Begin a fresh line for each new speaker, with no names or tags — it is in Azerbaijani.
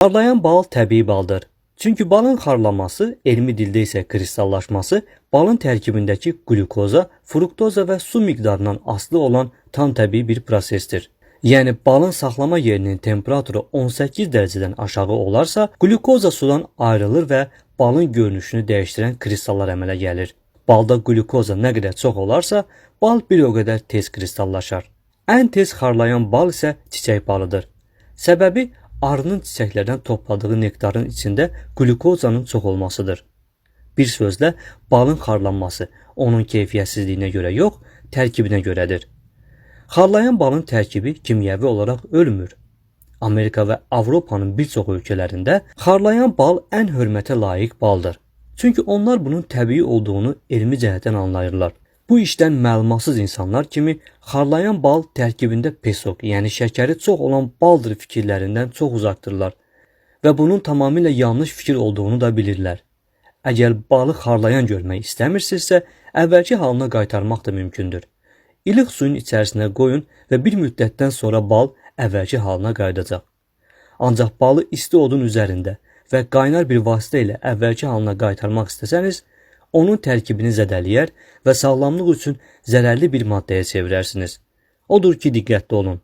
Xarlayan bal təbii baldır. Çünki balın xarlaması, elmi dildə isə kristallaşması, balın tərkibindəki qlükoza, fruktoza və su miqdarından asılı olan tam təbii bir prosesdir. Yəni balın saxlama yerinin temperaturu 18 dərəcədən aşağı olarsa, qlükoza sudan ayrılır və balın görünüşünü dəyişdirən kristallar əmələ gəlir. Balda qlükoza nə qədər çox olarsa, bal bir o qədər tez kristallaşar. Ən tez xarlayan bal isə çiçək balıdır. Səbəbi arının çiçəklərdən topladığı nektarın içində qlükozanın çox olmasıdır. Bir sözlə, balın xarlanması onun keyfiyyətsizliyinə görə yox, tərkibinə görədir. Xarlayan balın tərkibi kimyəvi olaraq ölmür. Amerika və Avropanın bir çox ölkələrində xarlayan bal ən hörmətə layiq baldır. Çünki onlar bunun təbii olduğunu elmi cəhətdən anlayırlar. Bu işdən məlumatsız insanlar kimi xarlayan bal tərkibində pesok, yəni şəkəri çox olan baldır fikirlərindən çox uzaqdırlar və bunun tamamilə yanlış fikir olduğunu da bilirlər. Əgər balı xarlayan görmək istəmirsinizsə, əvvəlki halına qaytarmaq da mümkündür. İlıq suyun içərisinə qoyun və bir müddətdən sonra bal əvvəlki halına qayıdacaq. Ancaq balı isti odun üzərində və qaynar bir vasitə ilə əvvəlki halına qaytarmaq istəsəniz, onun tərkibini zədələyər və sağlamlıq üçün zərərli bir maddəyə çevirərsiniz. Odur ki, diqqətli olun.